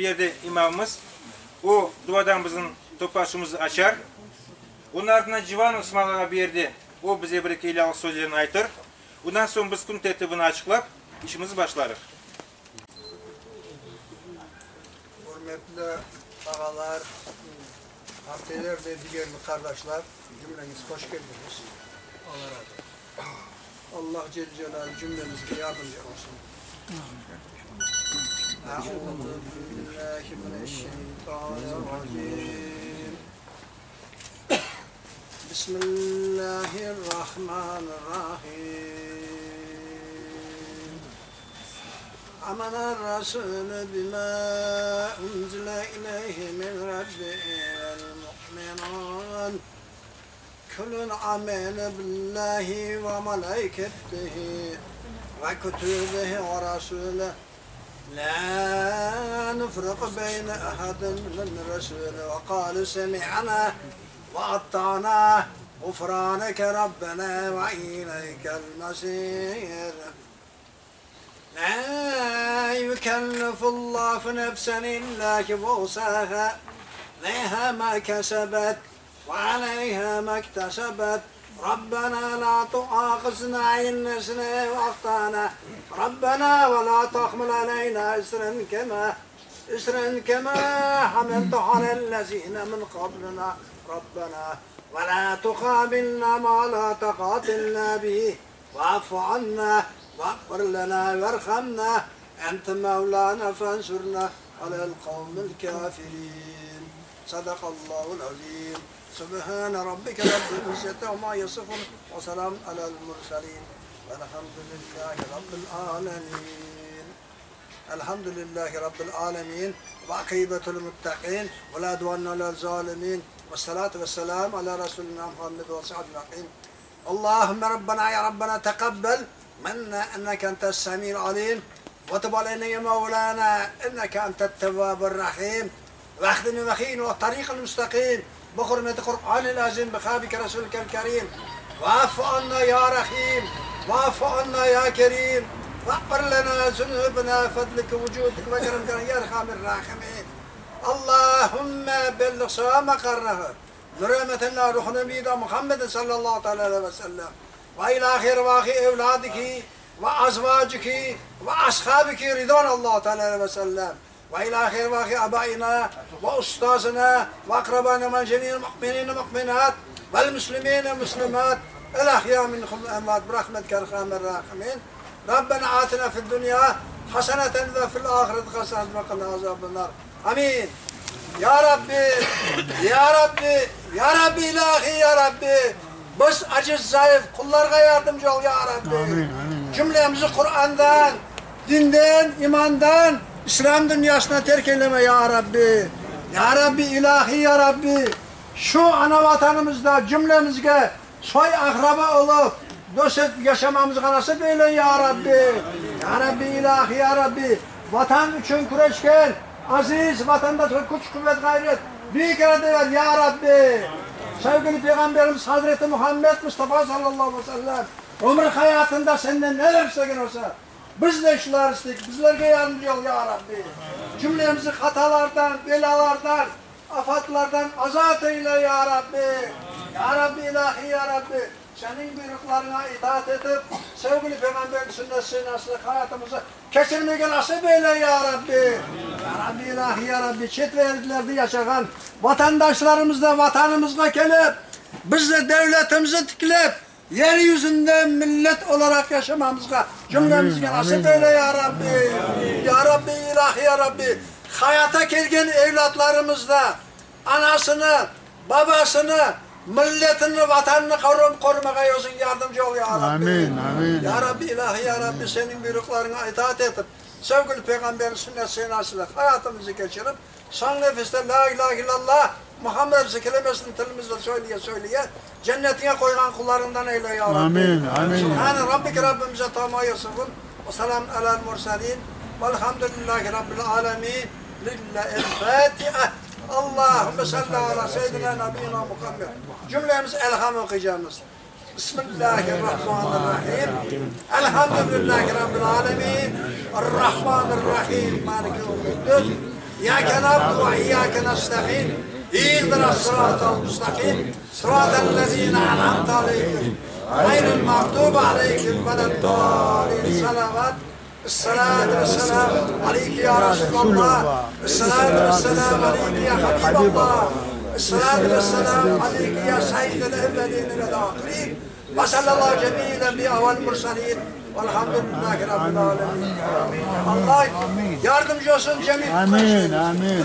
Bu yerde imamımız, o duadan bizim toplaşuvımızı açar. Onıñ ardından Civan Osman ağa bu yerde, o bize bir-eki elli ağız sözlerini aytır. Ondan soñ biz kün tertibini açıqlap, işimizni başlarıq. Ürmetli ağalar, qartiyler ve diger qardaşlar, cümleñiz hoş keldiñiz. Allah razı olsun. Allah Celle Celaluhu cümlemizge yardımcı olsun. Euzu billahi mineşşeytanirracim. Bismillahirrahmanirrahim. Amener-Rasûlü bimâ unzile ileyhi min Rabbihi vel-mu'minûn. Kullun amene billahi ve melaiketihi ve kutubihi ve rasulihi la nufriqu beyne ahadin min rusulihi ve qalu semi'na ve ata'na gufraneke Rabbena ve ileykel mesir. La yükellifullahu nefsen illa vus'aha leha ma kesebet ve aleyha ma iktesebet Rabbena la tuahizna in nesina ev ahtana Rabbena ve la tahmil aleyna isren kema isren kema hameltehu alellezine min qablina Rabbena ve la tuhabilna ma la taqate lena bihi Va'fu anna vağfir lena verhamna ente mevlana fensurna alel kavmil kafirin. Sadakallahul azim. Subhane rabbike rabbil izzeti amma yasifun ve selamun alel murselin. Velhamdülillahi rabbil alemin. Elhamdülillahi rabbil alemin. Ve akibetul muttakin. Ve la udvane alel zalimin. Ve salatu ve selam ala Resulina Muhammed ve sahbihi ecmaîn. Allahümme Rabbena ya Rabbena teqabbel minna inneke entes semi'l alim ve tub aleyna ya mevlana inneke entet tevvabur rahim vehdini ve hin ve tariqil müstakim bi hurmeti Kur'anil azim bi habike Resulikel kerim ve'fu anna ya rahim ve'fu anna ya kerim ve'fir lena zunubina fedlike vücudike ve keremike ya erhamir rahimin Allahümme belliğ seva makarnehu Hürmetine ruhu nebiyina Muhammedin sallallahu teala aleyhi ve sellem ve ila ervahi evladiki ve azvaciki ve ashabiki ridvanallahu teala aleyhi ve sellem ve ila ervahi abaina ve ustazina ve akrabana ve cemil mu'minin ve mu'minat vel müslimin ve müslimat el ahya minhum emvat bi rahmetike erhamer rahimin Rabbena atina fid dünya haseneten ve fil ahireti haseneten ve qina azaben Amin. Ya Rabbi, Ya Rabbi, Ya Rabbi ilahi Ya Rabbi, biz aciz, zayıf qullarğa yardımcı ol, Ya Rabbi. Amin, amin. Cümlemizi Qur'andan, dinden, imandan, İslâm dünyasından terk eyleme, Ya Rabbi. Ya Rabbi, ilahi Ya Rabbi, şu ana Vatanımızda cümlemizge soy-aqraba olıp, dost etip yaşamamızğa nasip eyle, Ya Rabbi. Ya Rabbi, ilahi Ya Rabbi, Vatan içün küreşken aziz vatandaşqa küç-quvet, ğayret, büyük irade ver, Ya Rabbi! Sevgili Peyğamberimiz Hazreti Muhammed Mustafa sallallahu aleyhi ve sellem ömür hayatında senden neler istegen olsa, biz de şular isteyik, bizlerge yardımcı ol, Ya Rabbi! Cümlemizi hatalardan, belâlardan, afatlardan azat eyle, Ya Rabbi! Ya Rabbi, ilahiy Ya Rabbi! Seniñ buyruqlarıña itaat etip, sevgili Peyğamberniñ sünnet sıynasında hayatımızı keçirmege nasip eyle, ya Rabbi! Ya Rabbi, ilahiy, ya Rabbi, çet verlerde yaşağan vatandaşlarımız da Vatanımızğa kelip, biz de devletimizi tiklep, yer yüzünde millet olaraq yaşamamızğa cümlemizge nasip eyle, ya Rabbi! Ya Rabbi, ilahiy, ya Rabbi, hayata kelgen evlâtlarımız da anasını, babasını, milletini, vatanını qorumağa özüñ yardımcı ol, ya Rabbi. Amin, amin. Ya Rabbi, ilahi, ya Rabbi, Seniñ buyruqlarıña itaat etip, sevgili Peyğamberniñ sünnet sıynasıyla hayatımızı keçirip, soñ nefeste La ilahe illallah, Muhammed Resulü kelimesini tilimizde söyleye-söyleye, cennetiñe qoyğan qullarıñdan eyle, ya Rabbi. Amin, amin. Subhane Rabbike Rabbil izzeti amma yasifun, ve selamun alel murselin, velhamdülillahi Rabbil alemin. Lillahil Fatiha. Allahümme salli ala seyyidina nebiyina Muhammed. Cümlemiz Elham oquycamız. Bismillahirrahmanirrahim. Elhamdülillahi Rabbil alemin. Errahmanirrahim. Maliki yevmiddin. İyyâke na'budu ve iyyâke nesta'in. İhdinas-sıratal müstakîm. Sıratal-lezîne en'amte aleyhim. Gayril mağdubi aleyhim veled-dâllîn. Salavat. Es-salâtu vesselâm aleyke ya Resulallah. Es-salâtu vesselâm aleyke ya Habiballah. Es-salâtu vesselâm aleyke ya seyyidel evvelîne vel-âhirîn. Ve sallallahu cemî'il enbiyâ vel-murselîn. Velhamdülillahi Rabbil âlemin. Allah yardımcı olsun cemî. Amin, amin.